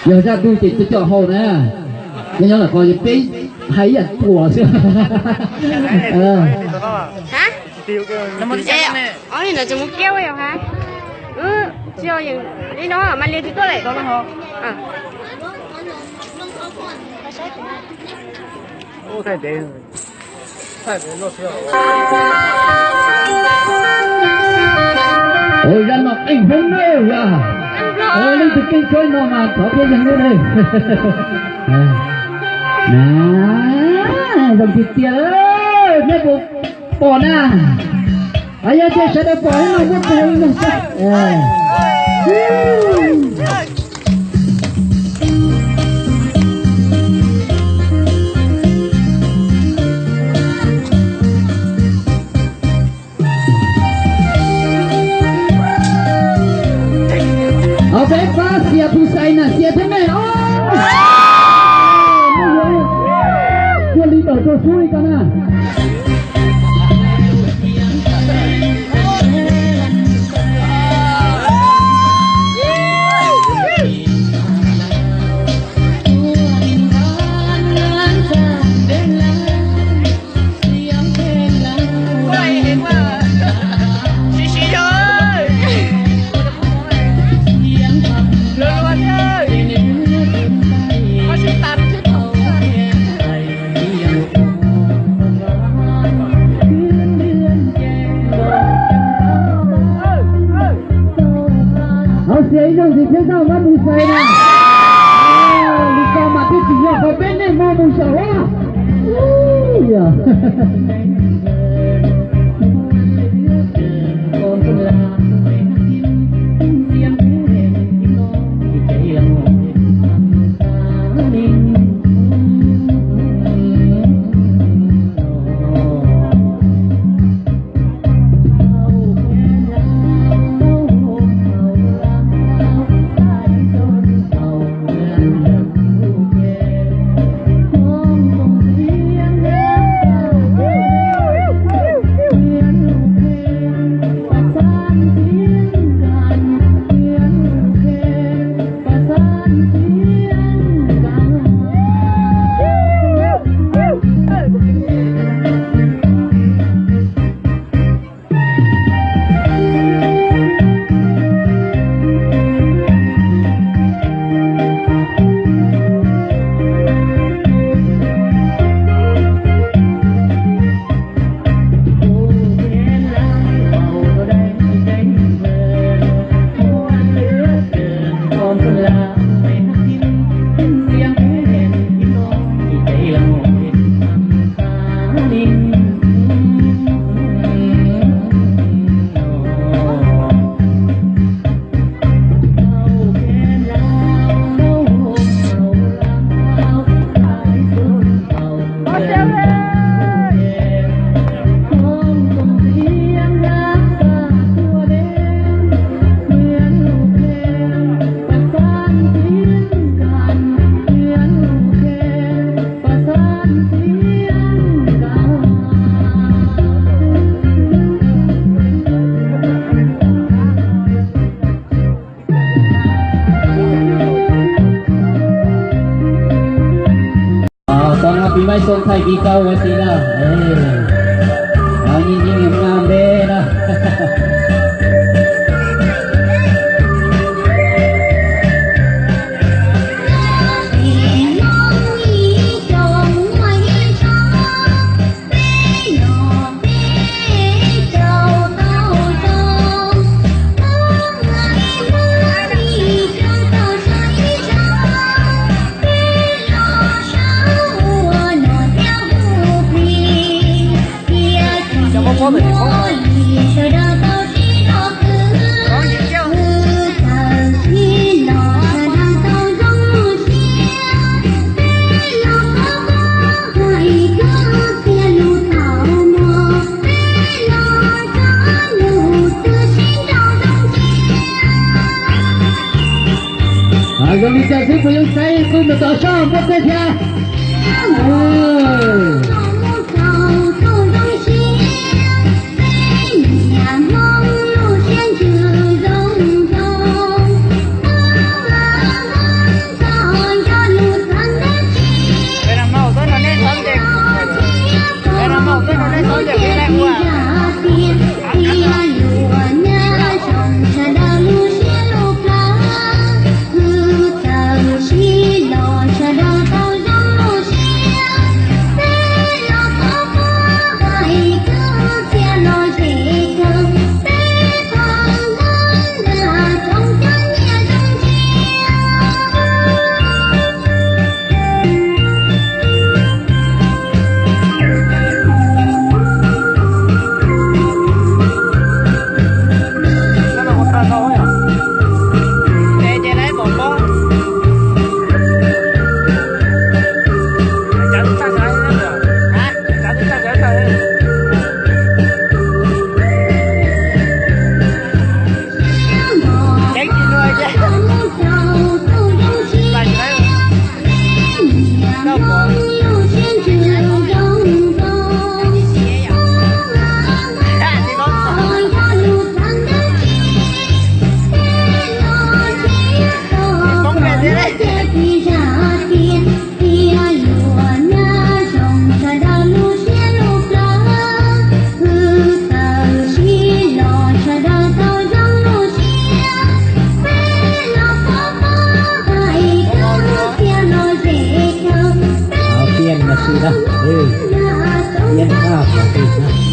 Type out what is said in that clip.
Yog zaj twg ces coj haus na. Nyob nyob lawm ko peb hais ib yam tuam xwb. Hab? Ob niag ntawd tseem mus kiab ua yog hab? Tsis yog, li no mas li tsis tuaj lawm. Ua zaj no qeej hmoob na yog. Leej twg keej tshab no mas thov thiab yeeg lub na. Zoo tiag tiag, neb puas pom na? Yog tias sawv daws pom no muab tag li no. Au, peb pab xias Phoo Xais na, xias thiab mej os. Muaj li tawm rau xub li ko na. Hauv xias ib zaug ntxiv thiab zaj mab mus xais na. Li ko mas twb tsis yog qhov peb nej muaj mus xyaum a. Tau no pib maib xoo thaij pib tau ua si na. Nyiaj nyiaj nyiaj nyiaj npe na. Zoo li cas xwb kuv yeej saib kuj mus tom soj npuaj teg thiab. Ntag, iab npaj qhov twg na.